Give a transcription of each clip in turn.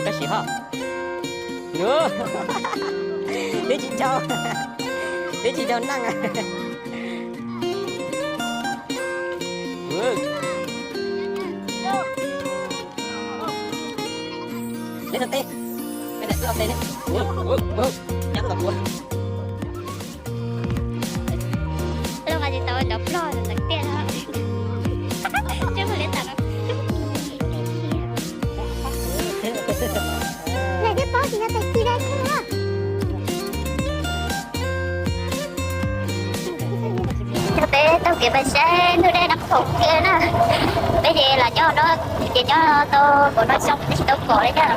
Koj sim hos. Twb tsis tau, twb tsis tau neej. Neb tau teb, neb tau teb ne. Nyob tau kuv. Loj mas tsis tau cov plog tawm tiaj no. Tsis mus li tas no. Lawv twb paub tias yog tais ci dab kub na. Peb taug kev pais saib ntug dej Nab Khoom thiab na. Peb ces los nyob no, ces nyob tau kaum no xyoo peb tsis tau pom li thiab.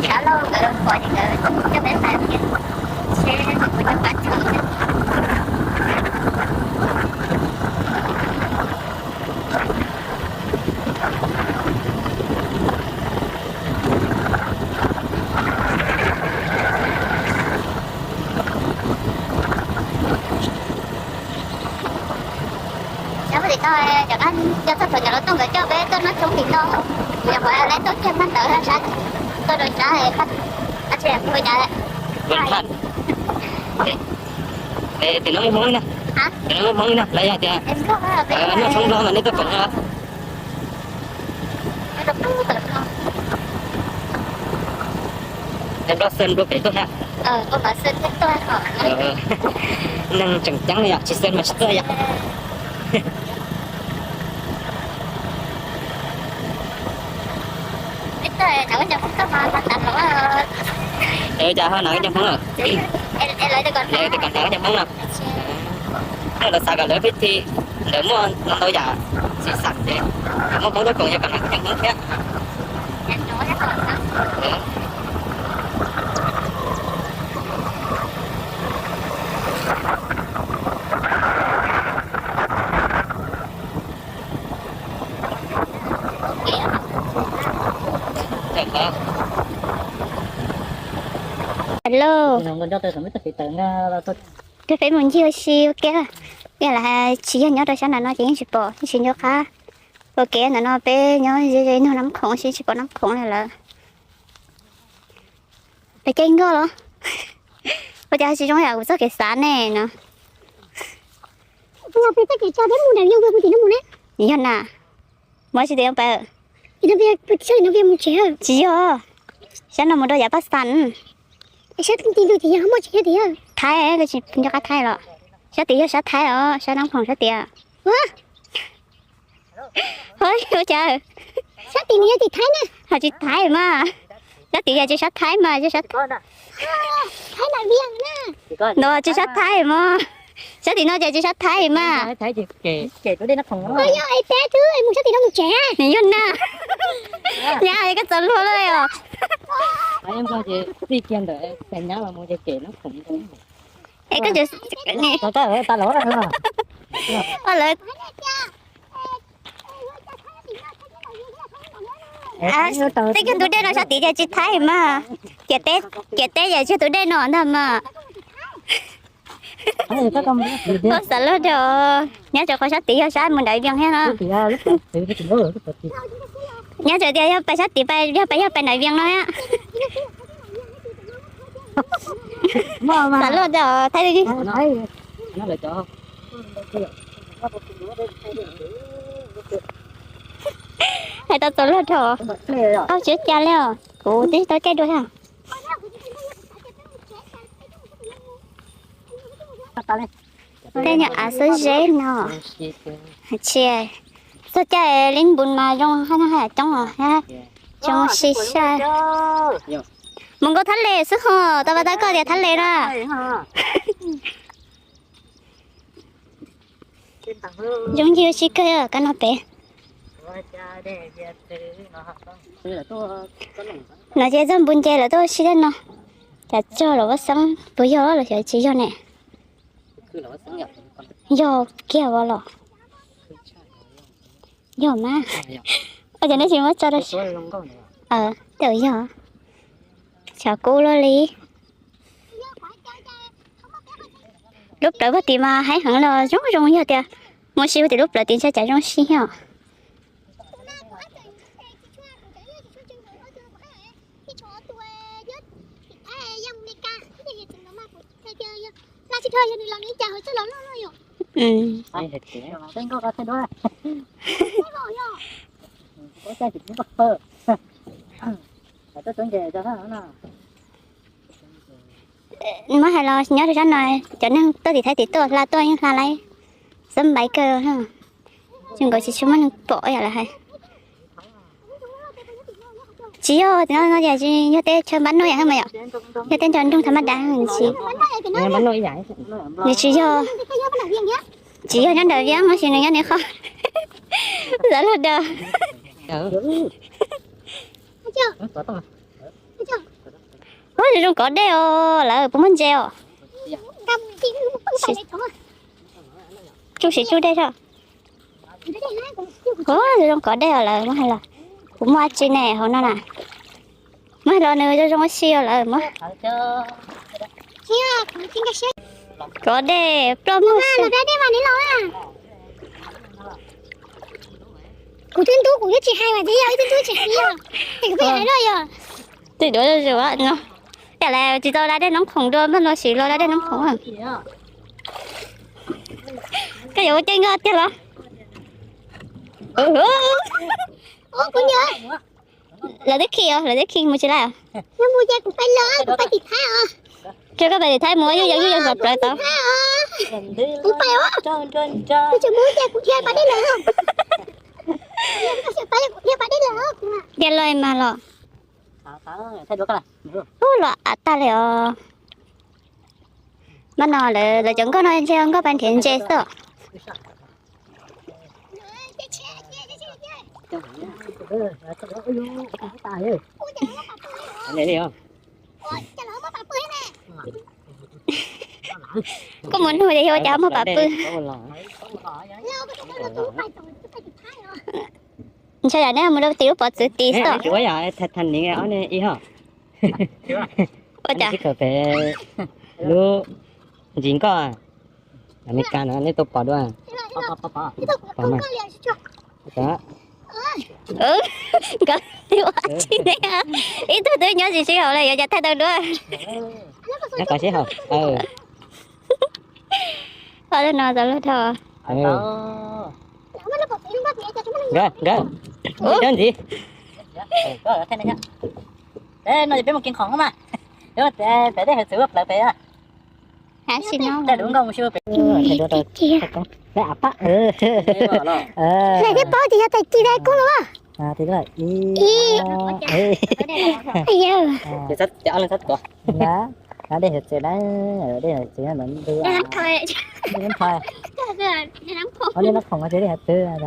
Tshav loj nkawd pom ces nkawd coj peb pais thiab. Seb puas tau pab tsis thiab. Xyov tim no cov, nyob txog thaum cov lawv tuaj nkawd coj peb tuaj noj tshoob tim no, yog qhov lawv tuaj kiag pab ntawd sab, tuaj rau sab, a, tsis pub cas. Tim no muaj Hmoob na, tim no muaj Hmoob na, lawv yog tias noj tshoob Nplog mas nej tuaj koom no. Nplog xwb nplog pem tuaj thiab. Neeg tseem ceeb li yom, tsis xwb mas tsis tuaj yom. Cas ho no cov Hmoob lawm, lawv tias kom hnav cov Hmoob no. Lawv xav kom lawv pib thi, lawv muaj ntau yam txiv xav ces muaj Hmoob tuaj koom yog kom hnav cov Hmoob thiab. Hello. Peb mus ncig ua si ua ke, ib yam li hais tsis yog nyob rau sab nram no ces yeej tsis pom, yeej tsis nco qab. Ua ke ntawm no peb nyob ze ze nug Nab Khoom xwb tsis pom Nab Khoom li lawm. Peb caij nkoj los? Ua cas tsis zoo yam kuv txoj kev xav ne no. Yog na, muab tsis tias pa, tsis yog, sab no mus rau yav Paj Xas. Thaib, koj tsis nco qab Thaib los? Sab tid yog sab Thaib os, sab Nab Khoom sab tid. Ua cas sab tid nws yog tim Thaib na, ho tsis Thaib mas. Sab tid yog tsis sab Thaib mas, tsis sab Thaib na. No tsis sab Thaib mas, sab tim no ces tsis sab Thaib mas. Yog na, nyab koj txaus luag lawm os. Es koj, lawv, tej kiag tus dej no sab tid ces tsis Thaib mas. Ciam teb, ciam teb ces tsis tus dej no ntag mas. Koj xav luag rau, nyob rau qhov sab tid yog sab mus nram Vias thiab no. Nyob rau tias yog pais sab tid, yog pais, yog pais nram Vias no. Xav luag rau Thaib. Hais tau txaus luag rau, au tsis ua cas li os, kuv twb tau caij dua thiab. Tej nyuag av xwb zeb no, tsis txog caij li npun mas zoo haj yam coob os, zoo si sai. Mus nkaus thab les xwb ho, tau pas tau koj tias thab les na. Zoo yig sib kawg koj no pem. No ces txog npus nce lawv tuaj ua si thiab no. Cas txog los vaj xeeb puas yog los xyov tsis yog ne. Yog kiag ua los. Yog mas. Ua cas neb tsis muab tso rau, tej yog. Tshav kub luaj li. Lub plawv puag tim mas haib heev los zoo zoo, yog tias mus si puag tim lub plawv tim ntshai cas zoo si os. Muab hais los nyob rau sab no, cov neeg tuaj tim Thaib tim tuaj hla tuaj yeej hla laiv xab npaiv kawg. Zoo nkaus tsis tshua muaj neeg pom yam lawv hais. Tsis yog, no tias tsis yog teb chaws npab nuj yam mas yom, yog teb nrog nroog tha mab dav tsis, nws tsis yog, tsis yog nyob ntawm Viab tab sis nws nyob niam qhov Xav Luag Daws. Ua zoo zoo kov dej os, lawv puas muaj ntses os? Tsuj siv tsuj dej tso. Ua zoo zoo kov dej os, lawv muab hais los, puas muaj dab tsi ne hauv no na? Muab hais los nws zoo zoo ua si os, lawv muab kov dej ploj muag xwb. Kuv twb ntub kuv twb tsis hais mas tsis yog, ib twb ntub tsis hais yog, es kuv pheej hais luaj yog. Tej duav zuj zus no, yam li tsis tau da dej noob khoom dua, npaj no siv los da dej noob khoom. Koj yuav ua ceeb nkoj tiag los? Lawv twb khi os, lawv twb khi mus tsis lawm. Ces koj pais tim Thaib mus, yus yog yus yog kom plawv tau. Dhia loj mas los. Ub, los av tag li os. Npab no lawv cov nkoj no ntshe nkoj pais nrhiav ntses xwb. Koj mus nug ces yog ua cas muaj pam pw. Ntshe yam neb mus rau tim lub pov txwv tid xwb. Ua cas? Lub ntsis nkoj Amelikas no nej tau pom dua? Nkawd ua tsi ne? Ib tug twb nyob tsis sib haum li yuav cas thaij tau dua. Nyob kom sib haum. Qhov no tau lub dhau. Nkawd, nkawd, nkawd ntxiv. No peb mus kiv khoom mas. Peb dej hawm txwv ua plaws pem. Lawv thiaj paub tias yog tais ci tais kub los. Dej hawm txwv na, dej hawm txwv no ntau. Dej nab khoom, dej nab khoom no ces dej hawm txwv.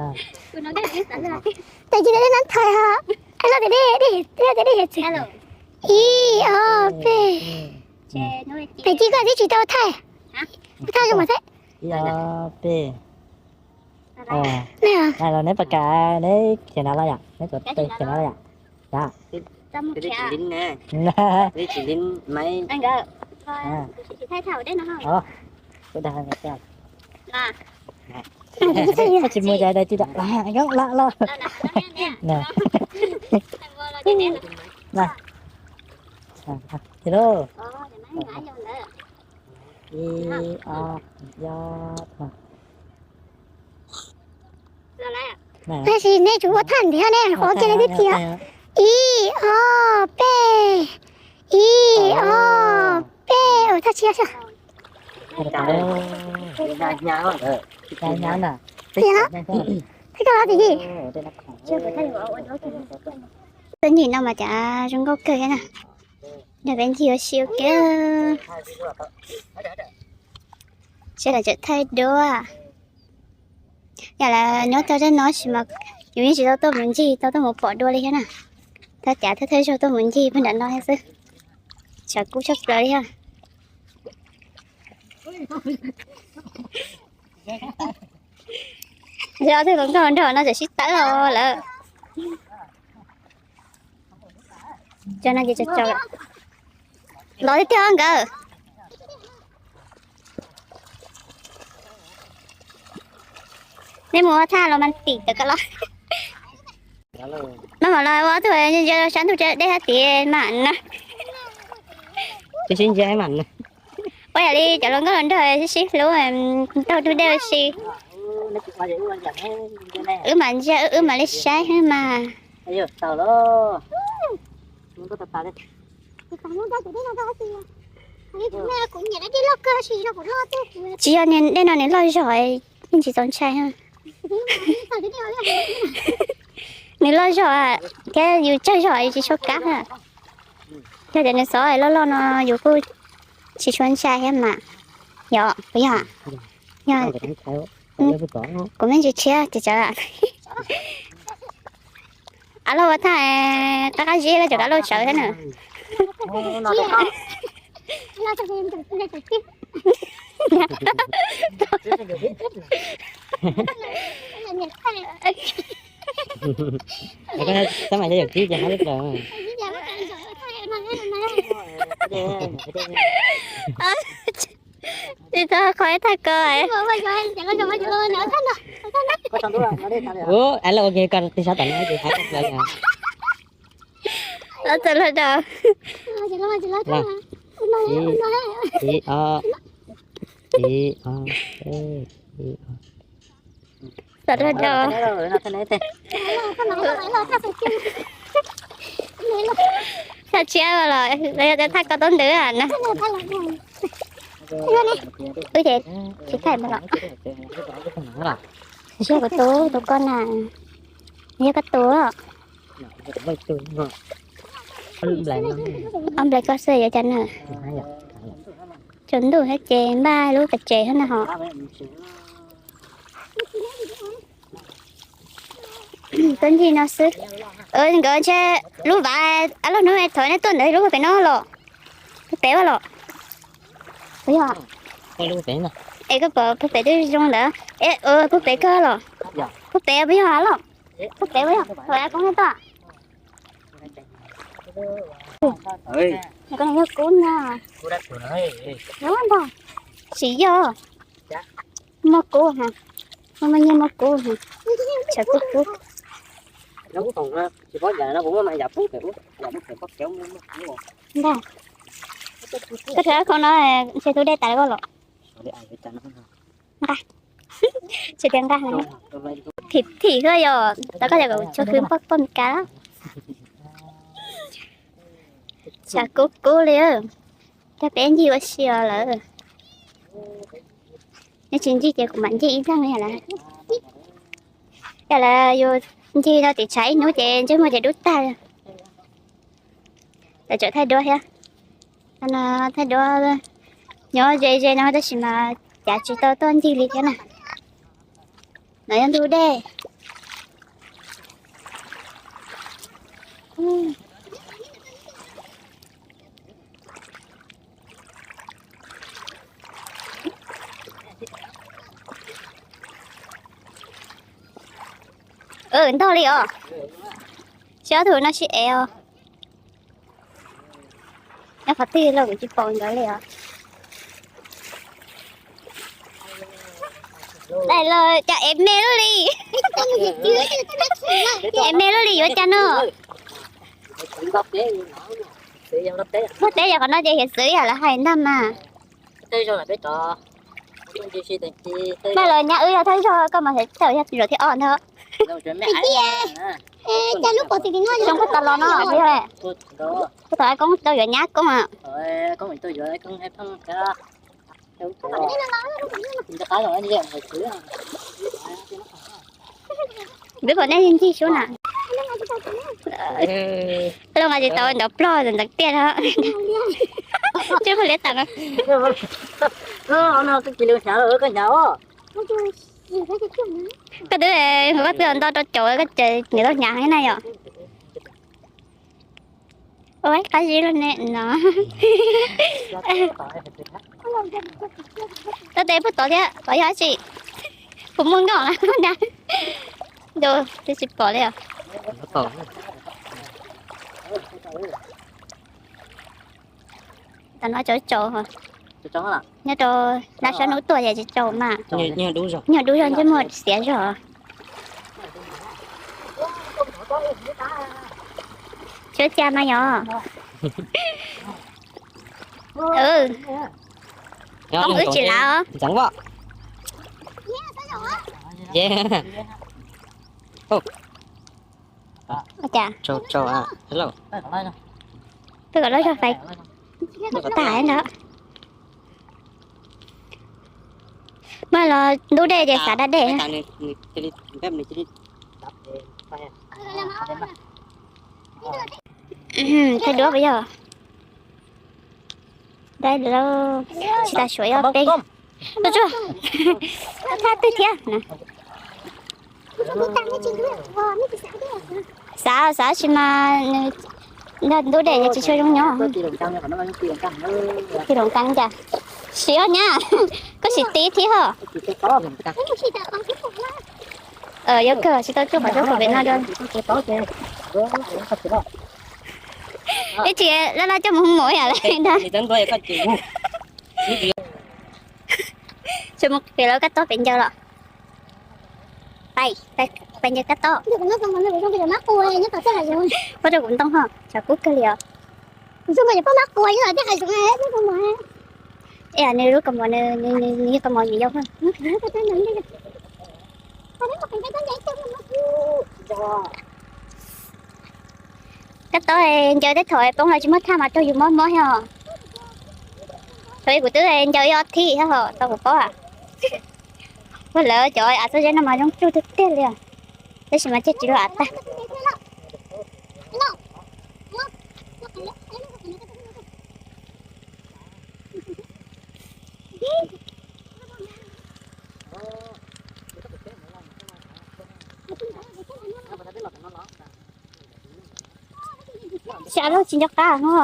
Tais ci tais dej nab thais ho. Los tias dej, dej hawm txwv. Ib ob peb. Tais ci koj twb tsis tau thaij. Thaij zoo mas thaij. Ib ob peb. Los neb pas kas neb khiav nav los yom, neb tuav tes khiav nav los yom. Koj tsis mus cas dais ti dam los los los. Ib ob, tab sis nej tsuas ua thaj ntiav ne, qhov kiag li twb tiav. Ib ob peb, ib ob peb, ua thaj tshiab xwb. Thaj koj los tim yim. Txawm ncig no mas cas zoo nkauj kawg thiab na. Nrog peb ncig ua si ua ke. Sawv daws tseem thaij duab. Yam lawv nyob tau zaj no sis mas yus yeej tsis tau tuaj mus ncig tau tuaj mus pom dua li thiab na. Thaj cav thawj thawj zaug tuaj mus ncig puag nram no thiab xwb. Tshav kub tshaj plaws li thiab. Yog twb hluas nkauj nraug no tseem sib tawb os lawm. Cov no ces tsaus tsaus lawm. Los tiag tiag nkawd. Nej mus ua thaj los mas tim tawm koj los. Maj mam los ua tus ntsia sab ntug dej hab tid mas na. Sib sib ntsia mas na. Ua yam li cov hluas nkauj hluas nraug sib sib hlub, taug ntug dej ua si. Wb mam ntsia, wb mam li saib mas. Tsis yog, dej no nws loj zog, yeej tsis txaus ntshai. Nws loj zog thiab yus tsawg zog tsis tshua kab. Yog tias nws xov loj loj no yus kuj tsis tshua ntshai thiab mas. Yog puas yog? Yog, kuv me ntsis tshiab ces tsawv. Av lauj ua thaj qab qab zib lawm, cov av lauj tsawv thiab na. Tsis tau qhov ib thaj ko. Ua, av lauj ua ke koj tig sab tom no ces hais koj plaws. Los txawm los rau. Ib, ib, ob, ib, ob, ib, ob. Txawm los rau. Thaj tshiab los, los yog tias thaj ko tau ntawd na. Wb ces tsis thaij mus los. Yog kuv tus, tus ko na, yog koj tus. Ob nplais koj xwb yuav cas na. Tsaus ntuj thiab ces npaj lub pov tseg thiab na ho. Tuaj ncig no xwb. Nkawd ntshe lub vav, av lauj, hnub thov nej tuaj ntawd lub pem no los. Pem ua los. Puas yog? Es koj pom puag pem twb zoo ntawd. Es puag pem kawg los? Puag pem puas yog los? Puag pem puas yog? Koj niag yog kub na. Ntag. Tsis yog. Muaj kub ha. Muaj, muaj nyiaj muaj kub ha. Tshav kub kub. Ntag. Koj rhais khoom no ntshe tus dej tas koj los. Nqa. Tsis tias nqa. Phim phim xwb yog tau koj yog kuv tsis khwv poj poj Mes Kas. Tshav kub kub li. Coj peb ncig ua si os lawm. Neb tsis ncig ces kuv mam ncig ib zaug li lawm. Yog lawm yus ncig rau tim tshav ib hnub ces ntsej muag ces dub tag. Lawv tseem thaij duab thiab. Thaij duab nyob ze ze no tab sis mas cav tsis tau tuaj ncig li thiab na. No yog ntug dej. Ntog li os. Sib ob tug no sib ev os. Nyob qhov twg los kuv tsis pom nkawd li os. Daim los cas ev me lub li. Ev me lub li yuav cas no. Npog teb yog qhov no ces hiav txwv yam lawv hais ntag mas. Mas los nyab wb yog thawj zaug koj mas tawm yog zaum thib ob ntag. Zoo puag ta los no puas yog? Puag ta koob tau yuav nyab koob. Npeb kom nej ncig sub na. Loj mas tsis tau nrov plog ntawd tiag na. Tsis muaj liab tas no. Koj twb, koj twb nto rau caum koj ces nws tau hnyav na yom. Ua qab zib loj ne no. Tau tes puag tod thiab, tod yog dab tsi? Puas muaj nkoj na? Ntu, twb tsis pom li os. Tam no tsaus tsaus, nyob rau lab sab hnub tuaj ces tsis tsaus mas. Nyuag dub zog ntsej muag xiav zog. Tshuav cas mas yog. Ntxeev os. Twb kom lawv zog fais tas ntawd. Mas los ntub dej ces xav da dej. Thaij duab puas yog? Tsis tas suav yog peb. Tuaj tsuag. Thaj twg thiab? Xav xav tsis mas nws ntub dej ces tsis tshua zoo nyob. Ti loos kab cas. Sim os nyab, koj sim tiv thiab hos. Yuav kawg tsis tau tsuj qhov tsuag pem no. Ib tsis laj laj coj mus hu mus yam li ntag. Tsis mus qhia lawv kab tob pem ncaws los. Pais, pais ncaws kab tob. Pob rau kuv ntoo ho, tshav kub kawg li os. Es nws lub kaus mom, nws yog kaus mom nyuam yaus. Kab tob ncaws tej thaum poob los tsis muaj thaj mas raug yus mob mob thiab os. Thaum ub kuv twb ncaws ib ob thib thiab ho tau kuv paub. Ua lawv cov av txawj zeb no mas zoo tsuj tiag tiag li os. Tab sis mas thiaj tsis luag av tag. Xya lub tsis nco qab no.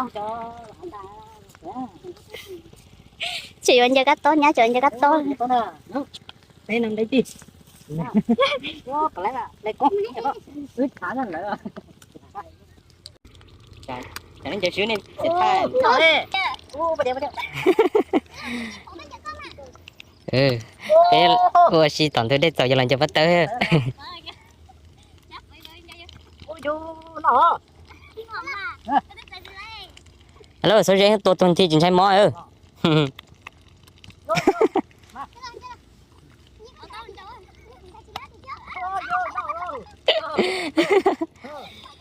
Tseem yuav ncaws kab tob, nyab tseem yuav ncaws kab tob. Peb ua si tom ntug dej txaus yog los ncaws pob tawb. Lawv xuab zeb tua tug nthi tsis ntshai mob.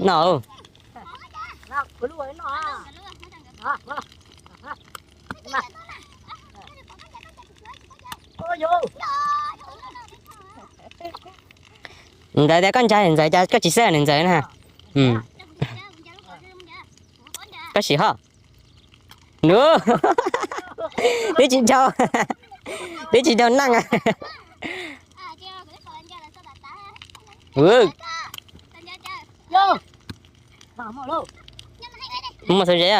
No. Ntxawm tias koj ntshai ntxawm cas koj tsis xav ntxawm na. Koj sim ho. Nws, nws tsis dhau, nws tsis dhau neej. Muaj xuab zeb.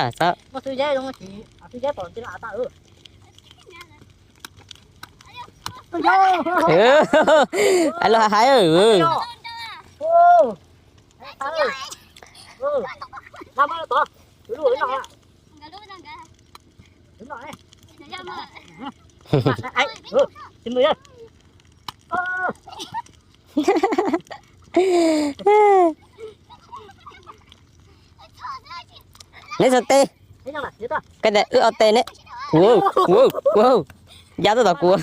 Lub hais hais. Neb txog teb, koj tias wb ua teb neb. Ua, ua, ua, ya tuaj tom kuv.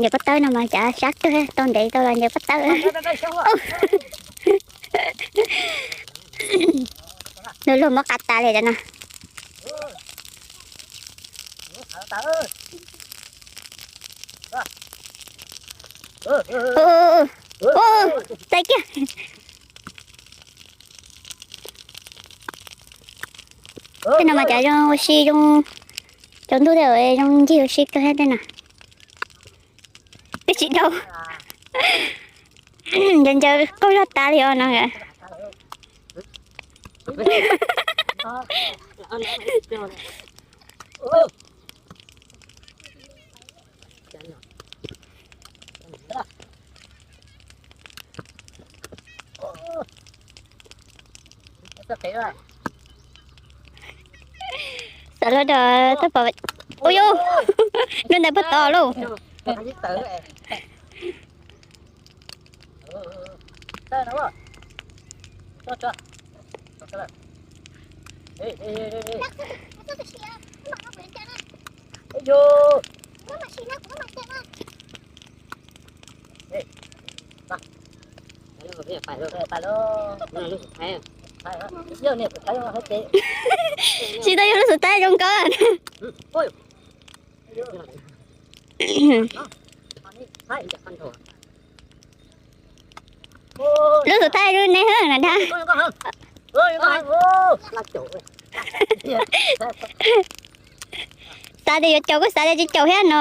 Ncaws pob tawb no mas cav sab kawg, tau ntev tau los ncaws pob tawb. Luag luag muab qab tas li cov no. Tais kiag. Tej no mas cav zoo ua si, zoo, tsaus ntuj tej zoo ncig ua si kawg tej no. Twb tsis dhau. Ncaws ncaws qaug zog tas li os no. Xav luag dog thaj pom. Ua yus, luag ntawd puag tod lauj. Tsis tau yog lub xov tooj zoo nkauj. Lub xov tooj zoo nej hwb na dag. Xav tias yuav caum kuj xav tias tsis caum thiab no.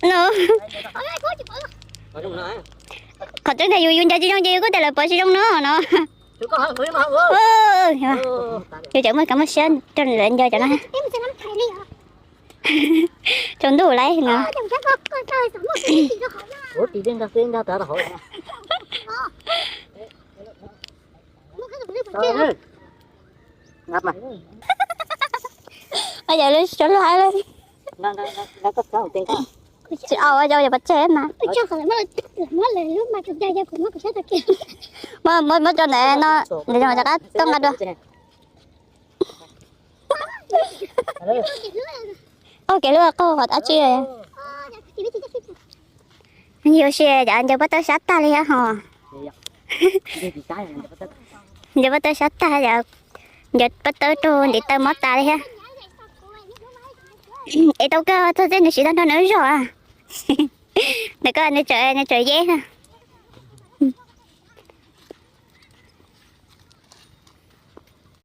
No, qhov tseeb tias yus yus ncaws tsis zoo ces yus kuj tias lawv pov tsis zoo no no. Yus tseem muaj kev muaj siab rau lawv ncaws cov no. Tsaus ntuj lawm no. Yog lub suab luag hais lawm. Tsis au, yog pov tseg mas. Muab muab cov ntawd no, nws zoo rov qab tuaj nqa dua. Au, kev lub qhov dab tsi. Yus si cov ncaws pob tawb sab tag li thiab ho. Ncaws pob tawb sab tag, ncaws pob tawb rau ntiv taw mob tas li thiab. Es tau kawg, txog txij nws siv tag nrho nws lub zog. Ntawm ko nws tseem nws tseem yeb.